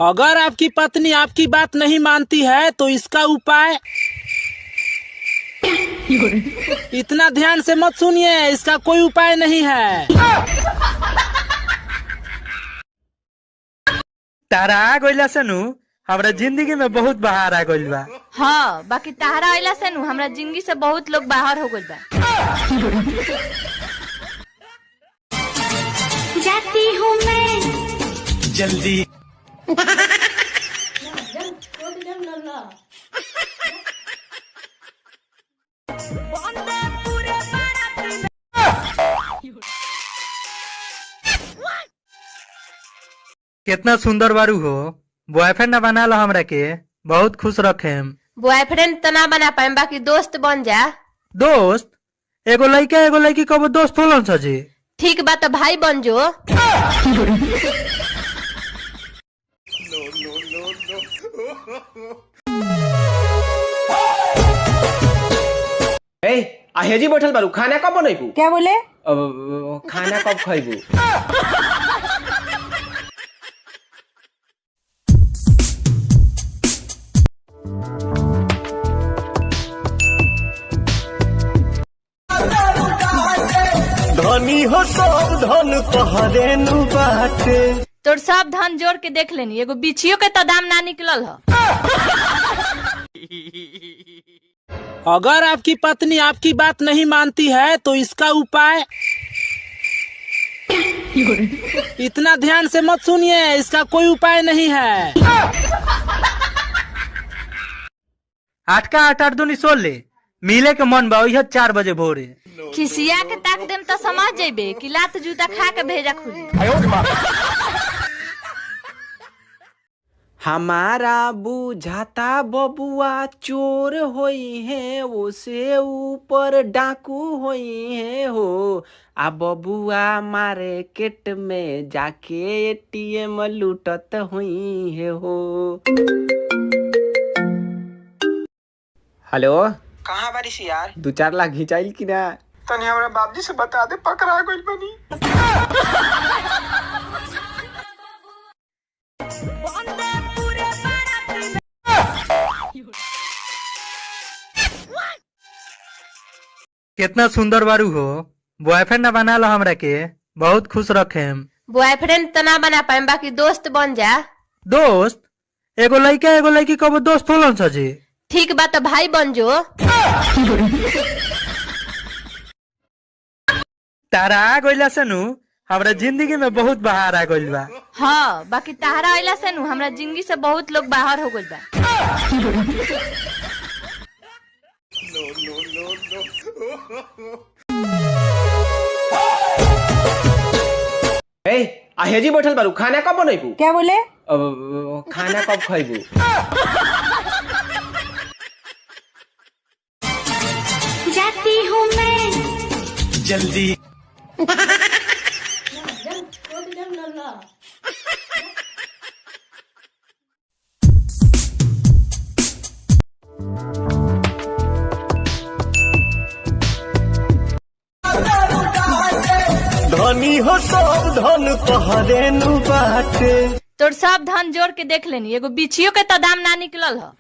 अगर आपकी पत्नी आपकी बात नहीं मानती है तो इसका उपाय। इतना ध्यान से मत सुनिए, इसका कोई उपाय नहीं है। तारा आ गइला से नु हमरा जिंदगी में बहुत बहार आ गइल बा। हाँ, बाकी ताहरा आइला से नु हमरा जिंदगी से बहुत लोग बाहर हो गइल बा। जाती हूँ मैं जल्दी। कितना सुंदर बारू हो, बॉयफ्रेंड ना बना लो हमरा के, बहुत खुश रखे। बॉयफ्रेंड तो ना बना पाए, बाकी दोस्त बन जा। दोस्त? एगो लड़का एगो लड़की कबो दोस्त होलन सजी? ठीक बा तो भाई बन जो। ए आहेजी बैठल बारू, खाना कब बनैबू? क्या बोले? अब खाना कब खैबू? धनी हो सब धन तोहरे नु बाटे। तोर सब धन जोड़ के देख लेनी, एगो बिछियो के तो दाम ना निकलल ह। अगर आपकी पत्नी आपकी बात नहीं मानती है तो इसका उपाय। इतना ध्यान से मत सुनिए, इसका कोई उपाय नहीं है। 8 का 8 8 दूनी 16, मिले के मन बा ओहिया 4 बजे भोरे। खिसिया के ताक देम तो समझ जइबे कि लात जूता खा के भेजा खुली। हमारा बुझाता बबुआ चोर होई है, उसे ऊपर डाकू होई है हो। आ बबुआ मार्केट में जाके एटीएम लूटत हुई है हो। हेलो, कहाँ बारिश यार? 2-4 लाख घिंचाइल की ना? तनी हमरा बाबजी से बता दे, पकड़ा गइल बनी। कितना सुंदर बारू हो, बॉयफ्रेंड ना बना लो हमरा के, बहुत खुश रखे। बॉयफ्रेंड तो ना बना पाए, बाकी दोस्त बन जा। दोस्त? एगो लड़का एगो लड़की कबो दोस्त होलन सजी? ठीक बा तो भाई बन जो। तारा आ गइला से नु हमरा जिंदगी में बहुत बहार आ गइल बा। हाँ, बाकी ताहरा आइला से नु हमरा जिंदगी से बहुत लोग बाहर हो गइल बा। ए आहेजी बैठल बारू, खाना कब बनैबू? क्या बोले? अब खाना कब खैबू? जाती हूँ मैं जल्दी। धनी हो सब धन तोहरे नु बाटे। तोर सब धन जोड़ के देख लेनी, एगो बिछियो के तो दाम ना निकलल ह।